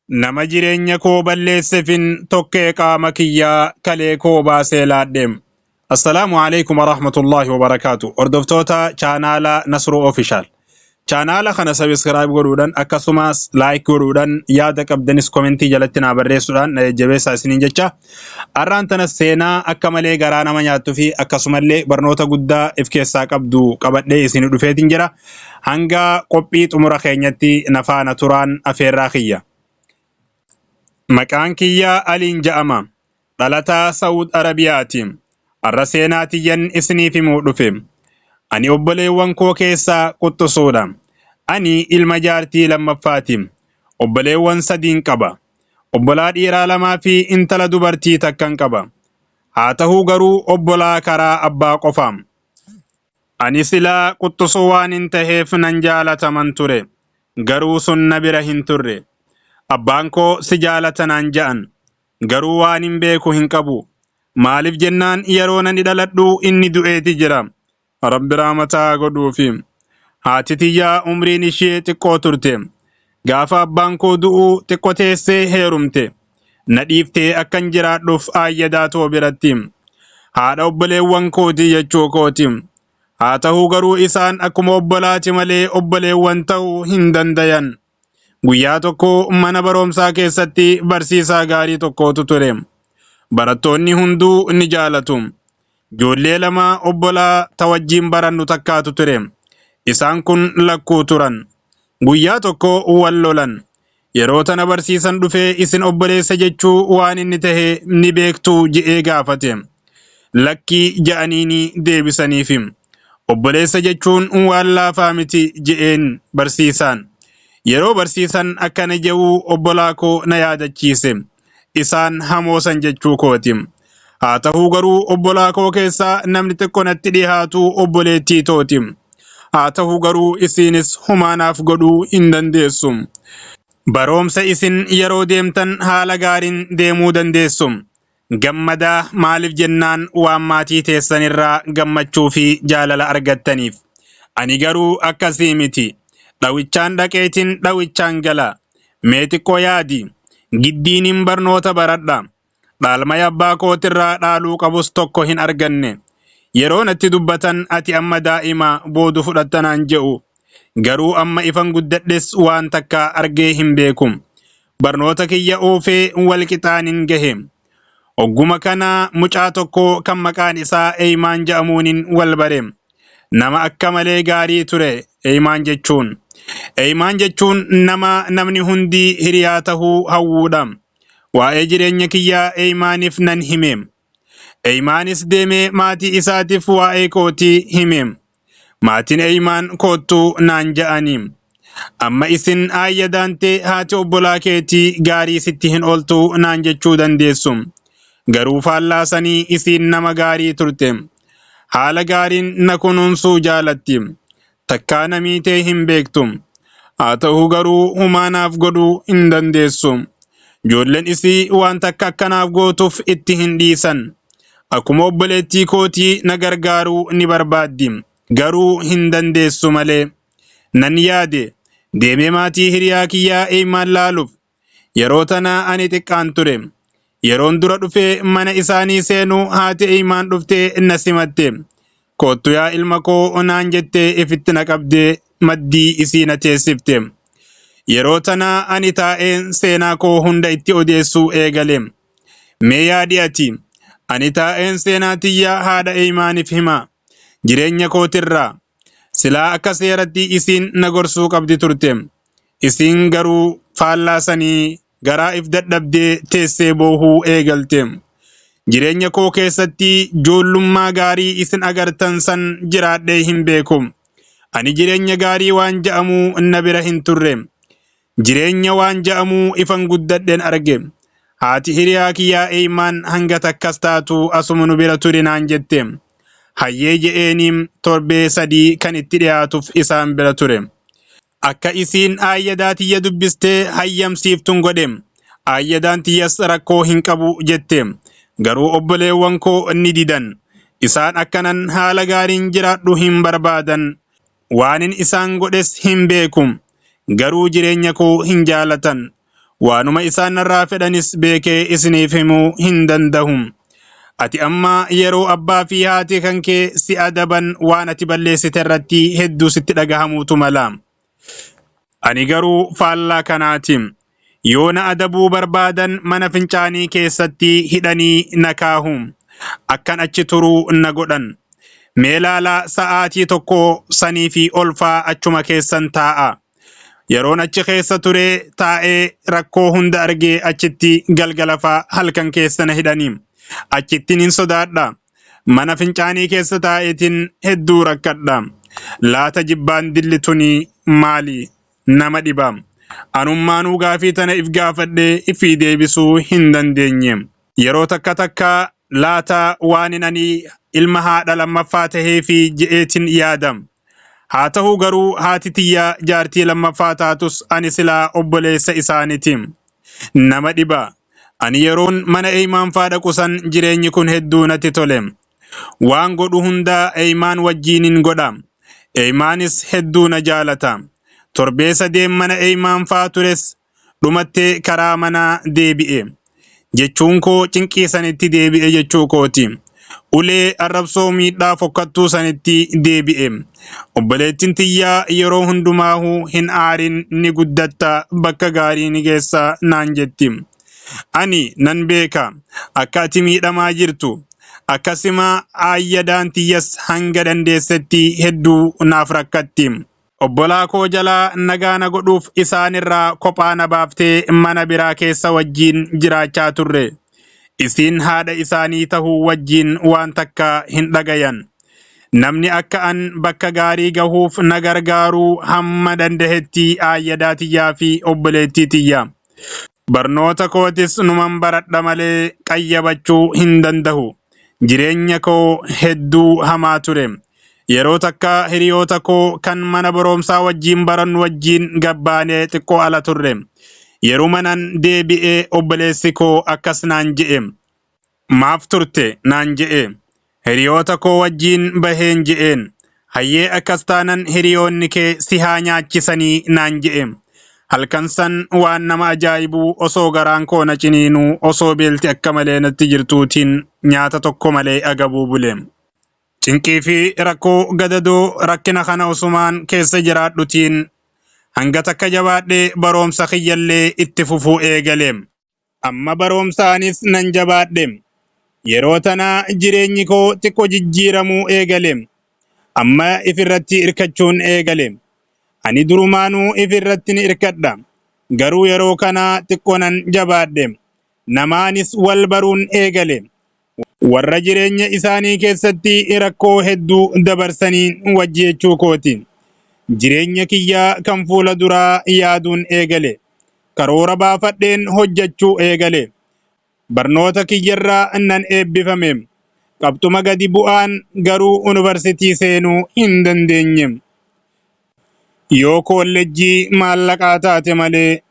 Nama jireenya koo balleessefin tokkee qaama kiyyaa kalee koo baasee laadhe. Assalaamu alaikum warahmatullaahi wabarakaatu. Hordoftoota chaanaala Nasruu Official. Chaanaala kana subscribe godhuudhaan, akkasumas like godhuudhaan, yaada qabdanis komentii jalatti naa barreessuudhaan na jajjabeessaa isiniin jecha. Har'aan tana seenaa akka malee garaa nama nyaattuu fi akkasumallee barnoota guddaa if keessaa qabdu qabadhee isin dhufeetiin jira. Hanga qophii xumura keenyatti na faana turaan afeerraa kiyya. Maqaan kiyya Aliin ja'ama. Dhalataa Saawud Arabiyaati. Har'a seenaa tiyyan isiniif himuu dhufe. Ani obboleewwan koo keessaa quxxusuudha. Ani ilma jaartii lammaffaati. Obboleewwan sadiin qaba. Obbolaa dhiiraa lamaa fi intala dubartii takkan qaba. Haa ta'uu garuu obbolaa karaa abbaa qofa. Ani silaa quxxusuu waan hin taheef nan jaalataman ture. Garuu sun na bira hin turre. Abbaan koo si jaalata naan ja'an. Garuu waan hin beeku hin qabu. Maaliif jennaan yeroo nani dhaladhu inni du'eeti jira. Rabbi rahmataa godhuufi. Haati tiyyaa umriin ishee xiqqoo turte. Gaafa abbaan koo du'u xiqqoo teessee heerumte. Na dhiiftee akkan jiraadhuuf aayyadaa too biratti. Haadha obboleewwan kooti jechuu kooti. Haa ta'uu garuu isaan akkuma obbolaati malee obboleewwan ta'uu hin dandayan. Guyyaa tokko mana barumsaa keessatti barsiisaa gaarii tokkotu ture. Barattoonni hunduu ni jaalatu. Ijoollee lama obbolaa ta wajjin barannu takkaatu ture. Isaan kun lakkuu turan. Guyyaa tokko wal lolan. Yeroo tana barsiisan dhufee, "Isin obboleessa jechuu waan inni tahe ni beektuu?" je'ee gaafate. "Lakkii," ja'aniini deebisaniifi. "Obboleessa jechuun waan laafaa miti," je'een barsiisaan. Yeroo barsiisan akkana je'uu obbolaa koo na yaadachiise. Isaan hamoosan jechuu kooti. Haa ta'uu garuu obbolaa koo keessaa namni xiqqoo natti dhiyaatu obboleettii tooti. Haa ta'uu garuu isiinis humaanaaf godhuu hin dandeessu. Baroomsa isin yeroo deemtan haala gaariin deemuu dandeessu. Gammadaa, maaliif jennaan waan maatii teessanirraa gammachuu fi jaalala argattaniif. Ani garuu akkasii miti. Dhawichaan dhaqeetiin dhawichaan gala. Mee xiqqoo yaadi. Giddiiniin barnoota baradha. Dhaalmaya abbaa kootirraa dhaaluu qabus tokko hin arganne. Yeroo natti dubbatan, "Ati amma daa'ima, boodu fudhattanaan," je'u. Garuu amma ifan guddadhes waan takka argee hin beeku. Barnoota kiyya oofee wal qixaanin gahe. Ogguma kana mucaa tokko kan maqaan isaa Eeymaan jedhamuunin wal bare. Nama akka malee gaarii ture Eeymaan jechuun. Eeymaan jechuun nama namni hundi hiriyaa tahuu hawwuudha. Waa'ee jireenya kiyyaa Eeymaaniif nan hime. Eeymaanis deemee maatii isaatiif waa'ee kootii hime. Maatiin Eeymaan "Koottuu" naan ja'ani. Amma isin "Aayyadaan tee, haati obbolaa keetii, gaarii sitti hin ooltu" naan jechuu dandeessu. Garuu faallaa sanii isiin nama gaarii turte. Haala gaariin na kunuunsuu jaalatti. Takkaa na miitee hin beektu. Haa ta'uu garuu humaa naaf godhuu hin dandeessu. Ijoolleen isii waan takka akkanaaf gootuuf itti hin dhiisan. Akkuma obboleettii kootii na gargaaruu ni barbaaddi. Garuu hin dandeessu malee. Nan yaade deemee maatii hiriyaa kiyyaa Eeymaan laaluuf. Yeroo tana ani xiqqaan ture. Yeroon dura dhufee mana isaanii seenuu haati Eeymaan dhuftee na simatte. "Koottu yaa ilma koo," naan jettee ifitti na qabdee maddii isii na teessifte. Yeroo tana ani taa'een seenaa koo hunda itti odeessuu eegale. Mee yaadi ati, ani taa'een seenaa tiyya haadha Eeymaaniif hima. Jireenya kootirraa. Silaa akka seeratti isiin na gorsuu qabdi turte. Isiin garuu faallaa sanii garaa if dadhabdee teessee boohuu eegalte. Jireenya koo keessatti ijoollummaa gaarii isin agartan san jiraadhee hin beeku. Ani jireenya gaarii waan ja'amuu na bira hin turre. Jireenya waan ja'amuu ifan guddadhen arge. Haati hiriyaa kiyyaa Eeymaan hanga takkas taatu asuma nu bira turi naan jette. Hayyee je'eeniin torbee 3 kan itti dhiyaatuuf isaan bira ture. Akka isiin aayyadaa tiyya dubbistee hayyamsiiftun godhe. Aayyadaan tiyyas "Rakkoo hin qabu," jette. Garuu obboleewwan koo ni didan. Isaan akkanan haala gaariin jiraadhu hin barbaadan. Waanin isaan godhes hin beeku. Garuu jireenya koo hin jaalatan. Waanuma isaan narraa fedhanis beekee isiniif himuu hin dandahu. Ati amma yeroo abbaa fi haati kan kee si adaban waan ati balleessite irratti hedduu sitti dhagahamuutu mala. Ani garuu faallaa kanaati. Yoo na adabuu barbaadan mana fincaanii keessatti hidhanii na kaahu. Akkan achi turu na godhan. Mee laalaa sa'aatii tokko sanii fi olfaa achuma keessan taa'a. Yeroon achi keessa ture taa'ee rakkoo hunda argee achitti galgala faa halkan keessa na hidhanii. Achittin hin sodaadha. Mana fincaanii keessa taa'eetiin hedduu rakkadha. Laata jibbaan dilli tuni maali? Nama dhiba. Anummaanuu gaafii tana if gaafadhee ifii deebisuu hin dandeenye. Yeroo takka takka laata waanin ani ilma haadha lammaffaa taheefi je'eetin yaada. Haa tahu garuu haati tiyya jaartii lammaffaa taatus ani silaa obboleessa isaaniti. Nama dhiba. Ani yeroon mana Eymaan faa dhaqu san jireenyi kun hedduu natti tole. Waan godhu hunda Eymaan wajjiinin godha. Eymaanis hedduu na jaalata. Torbee sadeen mana Eymaan faa tures dhumatte karaa manaa deebi'e. Jechuun koo cinqii sanitti deebi'e jechuu kooti. Ulee arrabsoo miidhaa fokkattuu sanitti deebi'e. Obboleettiin tiyya yeroo hundumaahu hin aarin ni guddatta bakka gaarii ni geessa naan jetti. Ani nan beeka akka ati miidhamaa jirtu. Akkasuma aayyadaan tiyyas hanga dandeessetti hedduu naaf rakkatti. Obbolaa koo jalaa nagaa na godhuuf isaanirraa kophaa na baaftee mana biraa keessa wajjiin jiraachaa turre. Isiin haadha isaanii tahuu wajjiin waan takka hin dhagayan. Namni akka an bakka gaarii gahuuf na gargaaruu hamma dandahetti aayyadaa tiyyaa fi obboleettii tiyya. Barnoota kootis numan baradha malee qayyabachuu hin dandahu. Jireenya koo hedduu hamaa ture. Yeroo takka hiriyoota koo kan mana barumsaa wajjin barannu wajjin gabbaanee xiqqoo ala turre. Yeruma nan deebi'ee obboleessi koo akkas naan je'e. Maaf turte naan je'e. Hiriyoota koo wajjin baheen je'een. Hayyee akkas taanan hiriyoonni kee si haa nyaachisanii naan je'e. Halkan san waan nama ajaa'ibuu osoo garaan koo na ciniinuu osoo beelti akka malee natti jirtuutiin nyaata tokko malee agabuu bule. Cinqii fi rakkoo gadadoo rakkina kana osumaan keessa jiraadhutiin hanga takka jabaadhee baroomsa kiyyallee itti fufuu eegale. Amma baroomsaanis nan jabaadhe. Yeroo tana jireenyi koo xiqqoo jijjiiramuu eegale. Amma ifirratti irkachuun eegale. Ani durumaanuu ifirratti ni irkadha. Garuu yeroo kana xiqqoo nan jabaadhe. Namaanis wal baruun eegale. Warra jireenya isaanii keessatti rakkoo hedduu dabarsaniin wajji jechuu kooti. Jireenya kiyya kan fuula duraa yaaduun eegale. Karoora baafadheen hojjechuu eegale. Barnoota kiyyarraa nan eebbifame. Qabxuma gadi bu'aan garuu yuunivarsiitii seenuu hin dandeenye. Yoo koolleejjii maallaqaa taate malee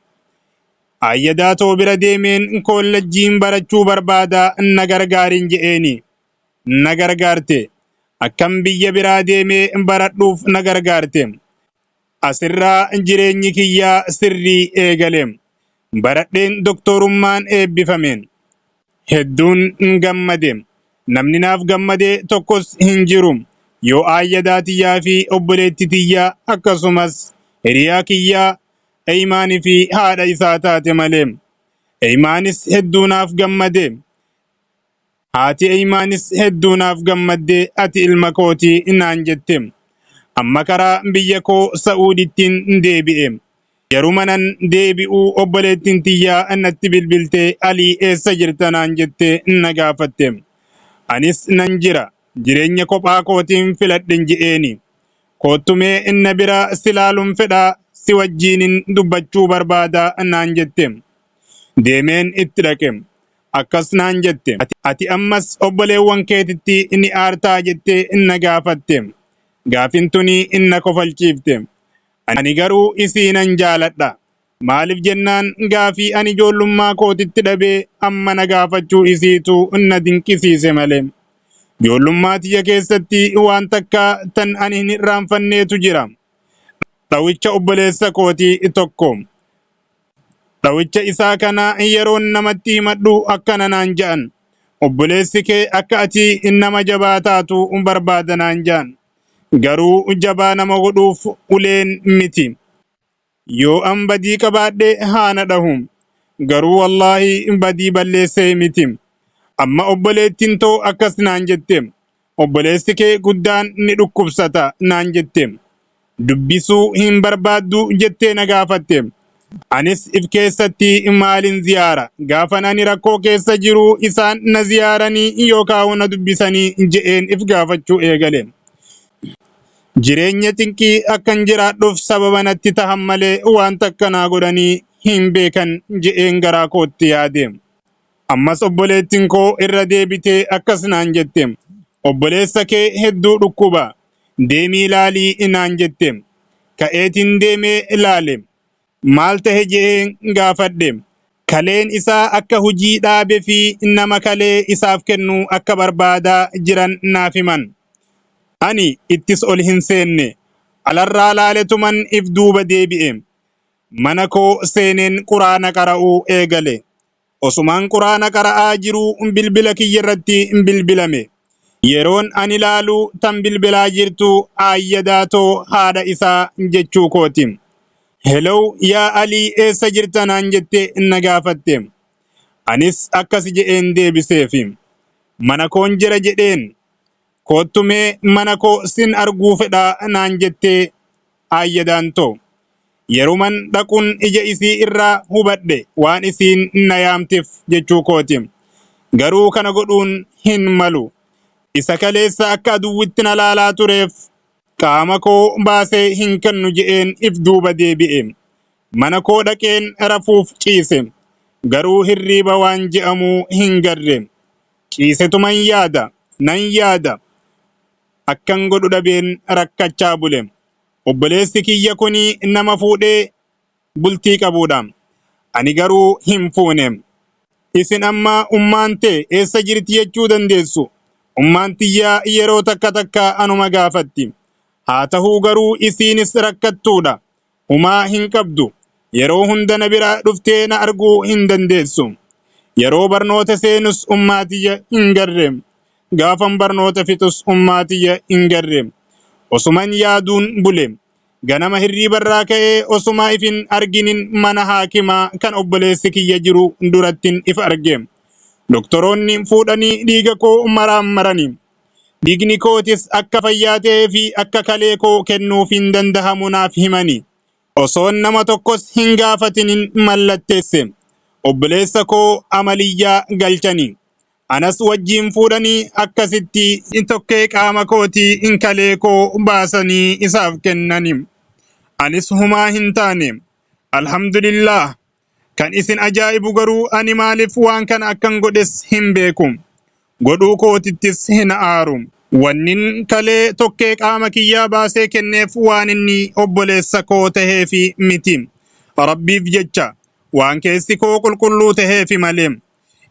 Ayyadaa too bira deemeen koolleejjiin barachuu barbaada na gargaarin je'eeni. Na gargaarte. Akkam biyya biraa deemee baradhuuf na gargaarte. Asirraa jireenyi kiyyaa sirrii eegale. Baradheen doktorummaan eebbifame. Hedduun gammade. Namni naaf gammade tokkos hin jiru. Yoo ayyadaa tiyyaa fi obboleetti tiyyaa akkasumas hiriyaa kiyyaa Eymaanii fi haadha isaa taate malee. Eymaanis hedduu naaf gammade. Haati Eymaanis hedduu naaf gammadde ati ilma kootii naan jette. Amma karaa biyya koo Sa'uudittiin deebi'e. Yeruma nan deebi'uu obboleettiin tiyyaa natti bilbiltee Alii eessa jirta naan jette na gaafatte. Anis nan jira. Jireenya kophaa kootiin filadhen je'eeni. Koottu mee na bira si laaluun fedha si wajjiinin dubbachuu barbaada naan jette. Deemeen itti dhaqe. Akkas naan jette. Ati ammas obboleewwan keetitti ni aartaa jettee na gaafatte. Gaafin tuni na kofalchiifte. Ani garuu isii nan jaaladha. Maaliif jennaan gaafii ani ijoollummaa kootitti dhabee amma na gaafachuu isiitu na dinqisiise malee. Ijoollummaa tiyya keessatti waan takka tan ani hin irraanfanneetu jira. Dhawicha obboleessa kootii tokko. Dhawicha isaa kana yeroon namatti himadhu akkana naan ja'an. Obboleessi kee akka ati nama jabaa taatu barbaada naan ja'an. Garuu jabaa nama godhuuf uleen miti. Yoo an badii qabaadhe haa na dhahu. Garuu wallaahi badii balleessee miti. Amma obboleettiin too akkas naan jette. Obboleessi kee guddaan ni dhukkubsata naan jette. Dubbisuu hin barbaaddu jettee na gaafatte. Anis if keessatti maalin ziyaara? Gaafan ani rakkoo keessa jiru isaan na ziyaaranii yookaan na dubbisanii je'een if gaafachuu eegale. Jireenya cinqii akkan jiraadhuuf sababa natti tahan malee waan takka naa godhanii hin beekan je'een garaa kootti yaade. Ammas obboleettiin koo irra deebitee akkas naan jette. Obboleessa kee hedduu dhukkuba. Deemii ilaalii naan jette. Ka'eetiin deemee ilaale. Maal tahe je'een gaafadhe. Kaleen isaa akka hujii dhaabe fi nama kalee isaaf kennu akka barbaadaa jiran naaf himan. Ani ittis ol hin seenne. Alarraa laaletuman if duuba deebi'e. Mana koo seeneen quraana qara'uu eegale. Osumaan quraana qara'aa jiruu bilbila kiyya irratti bilbilame. Yeroon ani laalu tan bilbilaa jirtu aayyadaa too haadha isaa jechuu kooti. Hello yaa Alii, eessa jirta naan jette na gaafatte. Anis akkas je'een deebiseefi. Mana koon jira jedheen. Koottu mee mana koo sin arguu fedhaa naan jette aayyadaan too. Yeruman dhaquun ija isii irraa hubadhe waan isiin na yaamteef jechuu kooti. Garuu kana godhuun hin malu. Isa kaleessa akka aduwwitti na laalaa tureef qaama koo baasee hin kennu je'een if duuba deebi'e. Mana koo dhaqeen rafuuf ciise. Garuu hirriiba waan je'amuu hin garre. Ciisetuman yaada, nan yaada. Akkan godhu dhabeen rakkachaa bule. Obboleessi kiyya kuni nama fuudhee bultii qabudha. Ani garuu hin fuune. Isin amma ummaan tee eessa jirti jechuu dandeessu. Ummaan tiyya yeroo takka takka anuma gaafatti. Haa ta'uu garuu isiinis rakkattuudha. Humaa hin qabdu. Yeroo hunda na bira dhuftee na arguu hin dandeessu. Yeroo barnoota seenus ummaa tiyya hin garre. Gaafan barnoota fixus ummaa tiyya hin garre. Osuman yaaduun bule. Ganama hirriibarraa ka'ee osuma ifin arginin mana haakimaa kan obboleessi kiyya jiru durattin if arge. Doktoroonni fuudhanii dhiiga koo maraan marani. Dhiigni kootis akka fayyaa ta'ee fi akka kalee koo kennuuf hin dandahamu naaf himani. Osoon nama tokkos hin gaafatinin mallatteesse. Obboleessa koo amaliyyaa galchani. Anas wajjin fuudhanii akkasitti tokkee qaama kootii kalee koo baasanii isaaf kennani. Anis humaa hin taane. Alhamdulillah. Kan isin ajaa'ibu garuu ani maaliif waan kana akkan godhes hin beeku. Godhuu kootittis hin aaru. Wannin kalee tokkee qaama kiyyaa baasee kenneef waan inni obboleessa koo taheefi miti. Rabbiif jecha waan keessi koo qulqulluu taheefi malee.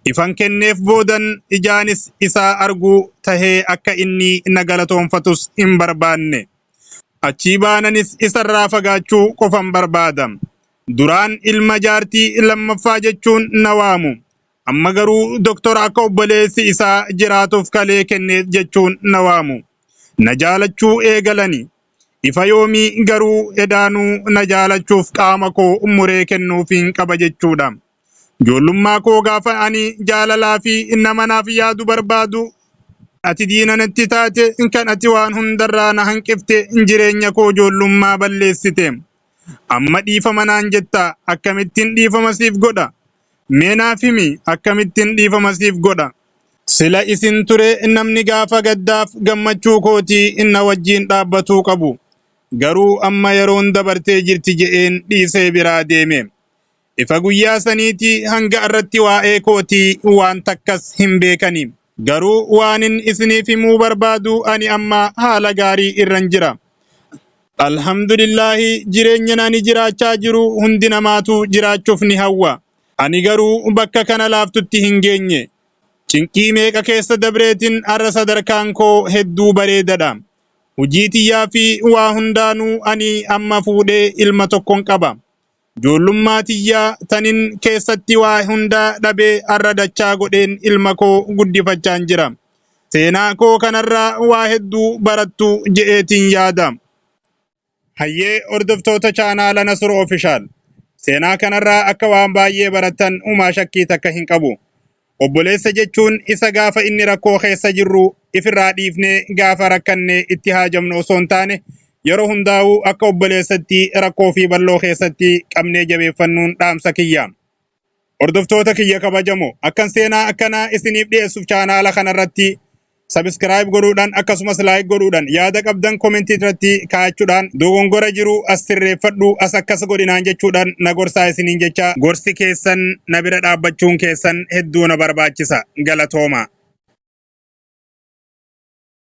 Ifan kenneef boodan ijaanis isaa arguu tahee akka inni na galatoonfatus hin barbaanne. Achii baananis isarraa fagaachuu qofan barbaada. Duraan ilma jaartii lammaffaa jechuun na waamu. Amma garuu doktora akka obboleessi isaa jiraatuuf kalee kenneef jechuun na waamu. Na jaalachuu eegalani. Ifa yoomii garuu edaanuu na jaalachuuf qaama koo muree kennuufiin qaba jechuudha. Ijoollummaa koo gaafa ani jaalalaa fi nama naaf yaadu barbaadu ati diina natti taate, kan ati waan hundarraa na hanqifte, jireenya koo ijoollummaa balleessite. Amma dhiifama naan jetta, akkamittiin dhiifama siif godha? Mee naaf himi, akkamittiin dhiifama siif godha? Sila isin ture namni gaafa gaddaaf gammachuu kootii na wajjin dhaabbatuu qabu. Garuu amma yeroon dabartee jirti je'een dhiisee biraa deeme. Ifa guyyaa saniitii hanga irratti waa'ee kootii waan takkas hin beekani. Garuu waanin isiniif himuu barbaadu ani amma haala gaarii irran jira. Alhamdulillaahi, jireenya ani jiraachaa jiru hundi namaatu jiraachuuf ni hawwa. Ani garuu bakka kana laaftutti hin geenye. Cinqii meeqa keessa dabreetiin har'a sadarkaan koo hedduu bareedadha. Hojii tiyyaa fi waa hundaanuu ani amma fuudhee ilma tokkon qaba. Ijoollummaa tiyya tanin keessatti waa hunda dhabee har'a dachaa godheen ilma koo guddifachaan jira. Seenaa koo kanarraa waa hedduu barattu je'eetiin yaada. Hayyee hordoftoota chaanaala Nasruu Official. Seenaa kanarraa akka waan baay'ee barattan humaa shakkii takka hin qabu. Obboleessa jechuun isa gaafa inni rakkoo keessa jirru ifirraa dhiifnee gaafa rakkanne itti haajamnu osoo hin taane yeroo hundaa'uu akka obboleessatti rakkoo fi bal'oo keessatti qabnee jabeeffannuun dhaamsa kiyya. Hordoftoota kiyya kabajamo, akkan seenaa akkanaa isiniif dhiyeessuuf chaanaala kanarratti subscribe godhuudhaan, akkasumas like godhuudhaan, yaada qabdan comment irratti kaa'achuudhaan, dogongora jiru as sirreeffadhu, as akkas godhinaan jechuudhaan na gorsaa isiniin jecha. Gorsi keessan, na bira dhaabbachuun keessan hedduu na barbaachisa. Galatooma.